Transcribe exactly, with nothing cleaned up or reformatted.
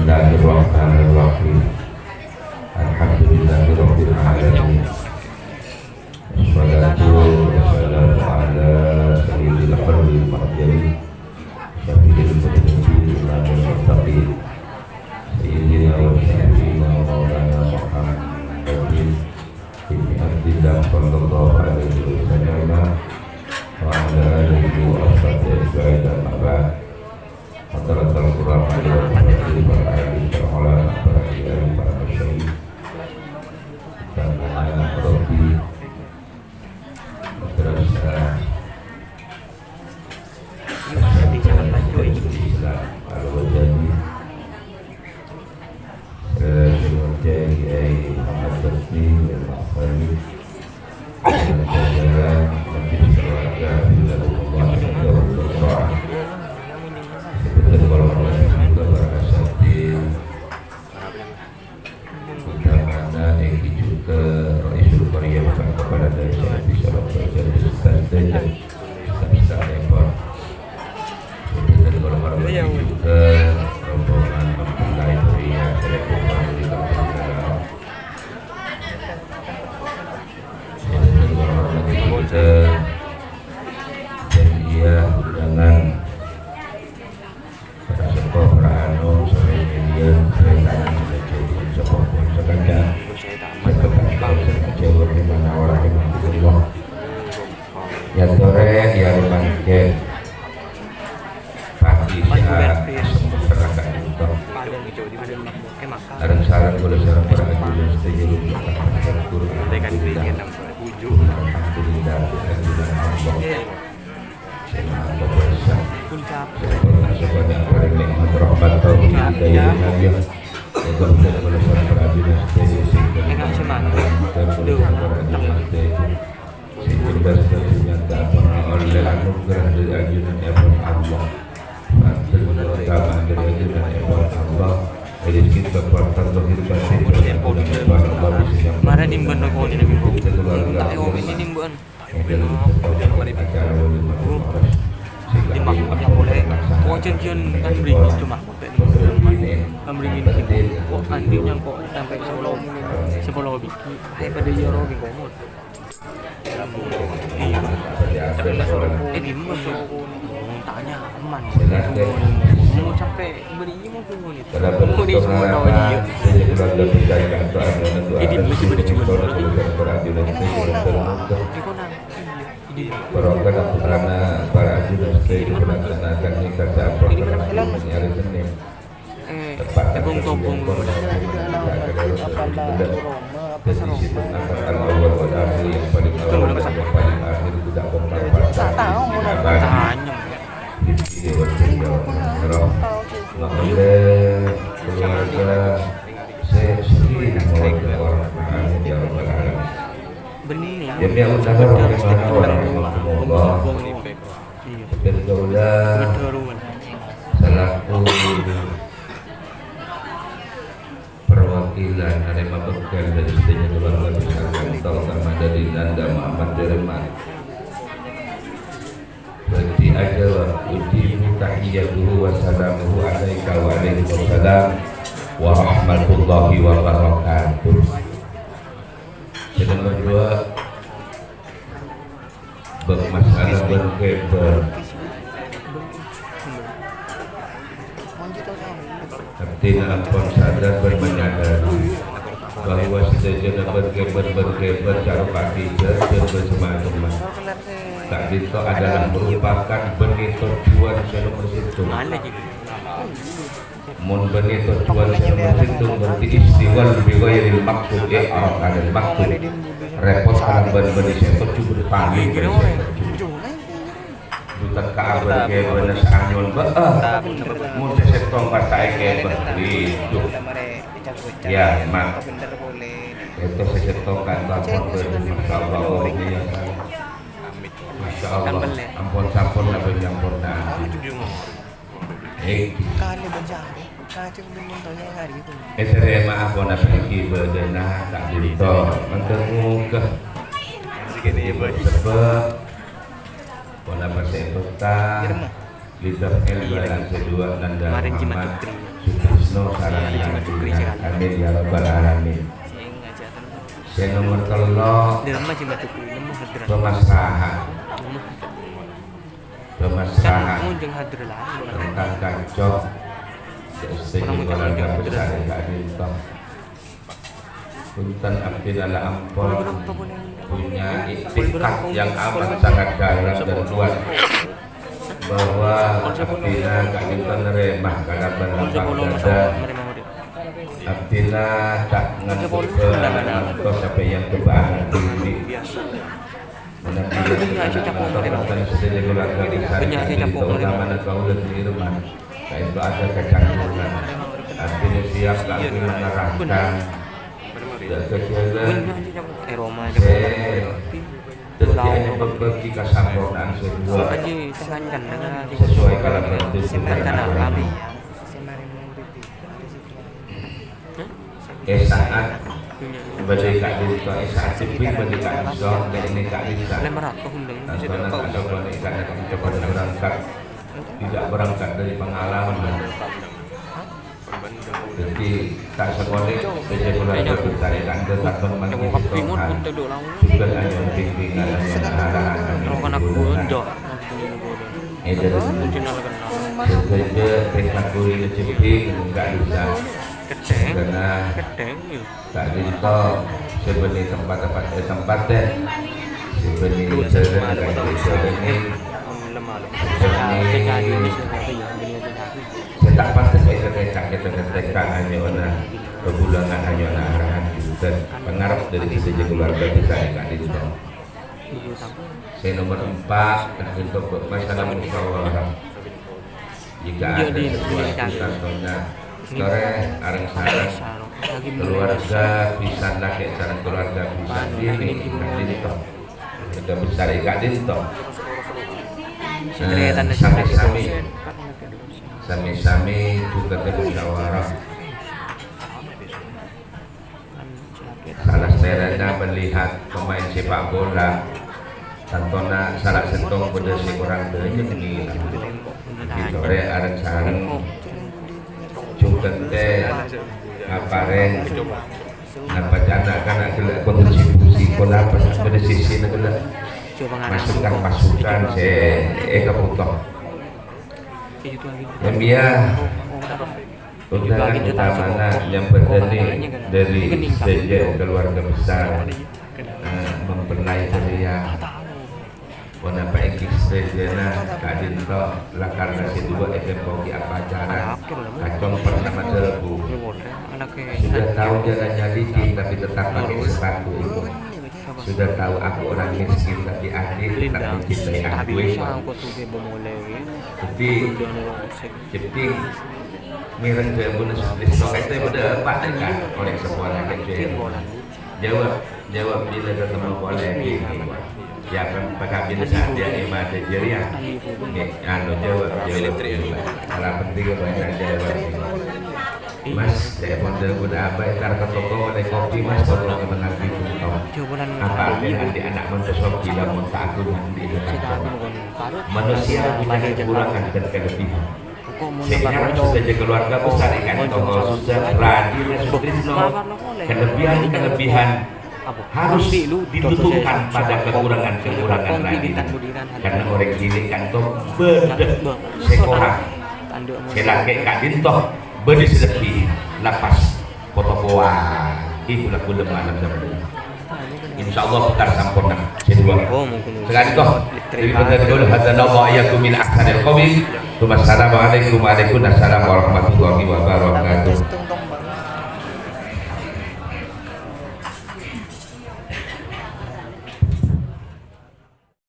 Bismillahirrahmanirrahim. Alhamdulillahirabbil alamin. Wassalatu wassalamu ala sayyidil khalqil muhammadin, syafi'il mudnibin, imamil muttaqin, sayyidina wa syafi'ina wa maulana Muhammadin ibni Abdillah sallallahu alaihi wasallam wa ala alihi wa ashabihi ajma'in, amma ba'd. Hadratal kiram, para habaib, para alim, para ulama, para kiai, para masyayikh, dan anak Rabbi Madrasah Islam Al-Wajani, eh, Kiai Muhammad Bakti Al-Maghfari, dan jajaran Majelis Keluarga Hafizahumullah Ta'ala. Sebentar, kalau Allah juga para asatidz, utamana ènggi jhughân Raisul Qariyah, Pak Kepala Desa, bisa Bapak jadi staf desa, staf-staf repot. Sebentar, kalau Allah juga rombongan mempelai pria, saya pun di kampung dalam. Sebentar, kalau Allah juga dan dia undangan. Para sapa, para anu, sore median, sore tangan, sore jauh, sapa pun, sakancang, sakancang, sakancang, rahimana wa rahimakumullah. Ya tore, ya rumangkè. Pagi siang, semua perangkat untuk. Sareng-sareng kula sareng para ajunan sadaya, alhamdulillah. Alhamdulillah, alhamdulillah, Allah. Sè maha kobâsa. Sè pernah sebanyak paring nikmat rahmat tauhid hidayah inayah. Mudah-mudahan kula sareng para ajunan sadaya sing kula sareng para ajunan sadaya sing jelas dadi nyata, pernah oleh anugerah dari ajunan èpon Allah. Bantu utama dari ajunan èpon Allah. Rezeki kekuatan zahir batin dari ajunan èpon Allah bisa nyampe. Mara nimbun rokok ini, nimbun. Kita keluarga. Entah, oh, ini nimbun. Di mak-, yang boleh. Oh, janjian kan beri cuma. Kan beri ini. Oh, anjing yang kok sampai sepuluh, sepuluh biji. Ayo pada iya, Robi, ngomong. Iya. Tapi masuk. Eh, di mana? Tanya aman. Mau sampai beri. Ini mesti beri cuma. Ini kok nang. Barokah dan putana para ajunan sebagai melaksanakan nikah seampel hari Senin. Tepat tepung-tepung. Dan isi pun angkat al-awwal wal akhir, yang paling awal dan yang paling akhir, tidak bongkar pasang. Tanya. Rizki lewat kerja orang. Mengalir keluarga. Saya sendiri mewakili orang, amin ya rabbal alamin. Bener. Jami'a undangan rahimana wa rahimakumullah. Iya. Betul, udah. Betul. Selaku perwakilan narèma bhâkal dâri sadhâjâ keluarga besar, terutama dâri Nanda Muhammad Dereman. Berarti ada, "Ujibu tahiyyatuhu wa salamuhu alaika wa alaihi wassalam wa rahmatullahi wa barakatuh." Sè nomor dua, bâ-, masalah bân kèbâ. Artèna ampon sadar bân manyadari bahwa sadhâjâna bân kèbâ, bân kèbâ, cara pakè bân, bân semacemma. Ka'dinto adalah merupakan bânnè tojjhuwân sè nomor sèttong. Mon bânnè tojjhuwân sè nomor sèttong, berarti istighal bi ghairil maqsud, i'rad anil maqsud. Repot kalabân bânnè sè tojjhu berpaling dâri sè tojjhu. Duta ka abân kèbâna saanyona bâ'â. Mon sè sèttong pas ta' èkèbâ, rindu. Ya, Mak. Èto sè sèttong kan, ampon, masyaallah, orèngnga, ya. Masyaallah. Ampon sampon, napa nyampurna. Eh. Kali bejare, kacang bintang tanya hari itu. Eh, terima ampon, apa iki bâdâna ka'dinto. Mendem-mendem. Sebab Pon apa sè èpènta, leader L B N kedua Nanda Muhammad Sutrisno. Sareng Nabi. Amin ya rabbal alamin. Sè nomer tello', Dia lemah sih, Mbak Cukri, lemah hadrat. Pemasrahan. Lemah. Pemasrahan. Kan ngunjung hadrat lah, tentang kacau. Orang ucap keluarga besar, nggak ada. Punten, abdhina la ampon punya iktikad yang amat sangat dalam dan kuat bahwa abdhina ka'dinto narèma kalabân lapang dada. Abdhina ta' nganggep ngantos sampèyan cobaan abdhi. Menawi keluarga besar ka'dinto, utamana kaulâ di Irman. Ka'dinto ada kecanggungan. Artinya siap kami mengerahkan segala sè dâddhiyâ berbagi kasampurnaan sè dhuwâ' sesuai kalabân tuntunan Al-Qur'an. È sa'at bâdâ è ka'dinto, è sa'at jhebbhing bâdâ è ka'dinto, dâ' nèka ka'dinto. Tantona kasokan è ka'dinto pada berangkat, tidak berangkat dari pengalaman. Dhâddhi, ta' sakonè' bâdâ keluarga besar è ka'dinto, sampun mangkèn Tuhan. Jhughân ayo'na bimbingan, ayo'na arahan, ayo'na tuntunan. È dâlem sadhâjâ tekad kaulâ jhebbhing enggak bisa. Karena ka'dinto sè bânnè tempat-tempat, eh, tempatnya, sè bânnè jhâlân, ka'dinto jhâlân, sè bânnè sè ta' pantes èkatèka, èkatèka ayo'na pabulângan, ayo'na arahan, jhughân pangarep dâri sadhâjâ keluarga besar è ka'dinto. Sè nomer empat, ka'dinto masalah musyawarah. Jika ada sesuatu, contohnya, torè areng-sareng keluarga bhisan lakè' sareng keluarga bhisan binè' è ka'dinto, keluarga besar è ka'dinto. Eh, sami-sami, sami-sami jhughân musyawarah. Salah sadhâjâna melihat pemain sepak bola, tantona sala sèttong bâdâ sè korang dâjeng nèka. Torè areng-sareng jhughân tè ngaparèng, napa ca'na kana' ghellâ' kontribusi, ponapa bâdâ sisina ghellâ' masukan-masukan sè èkabhuto. Demikian. Undangan utamana nyambhâdhâni dâri sadhâjâ keluarga besar, eh, mempelai pria. Ponapa èngghi sadhâjâna ka'dinto la karna sè duwâ' ètempogi apacara kacomper nama dâbu. Sudah tahu jalannya licin, tapi tetap pakai sepatu itu. Sudah tahu aku orang miskin, tapi adik tetap mencintai aku. Jadi, Jhebbhing, mèreng jhâbuna Sutrisno, katè bâdâ apa, kan? Oleh sekolah kan, jawab, jawab bila ketemu polè, ya, kan, pakabin saja, ya, mata jari, ya. Nggih, anu, jawab, jawab. Salah penting apa yang jawab? Mas, saya pun jawab apa, entar ke toko, oleh kopi, Mas, toko menengah pintu. Apa artinya nanti anak mentusuk gila, mau takut nanti. Manusia punya kekurangan dan kelebihan. Sehingga sadhâjâ keluarga besar èkan Tonggo Sujat, Radhi, Sutrisno, kelebihan-kelebihan harus ditutukan pada kekurangan-kekurangan Radhi. Karena orèng binè' kan to bâdâ sè korang. Sè lakè' ka'dinto bâdâ sè lebbi, lapas. Poto powa, ibu lagu lemah lemah. Insyaallah bekal sampurna. Sè duwâ'. Oh, mungkin. Saka'dinto. Daripada dulu, hadanallahu wa iyyakum ila ahsanil qaum. Tsumma assalamualaikum, waalaikumsalam warahmatullahi wabarakatuh.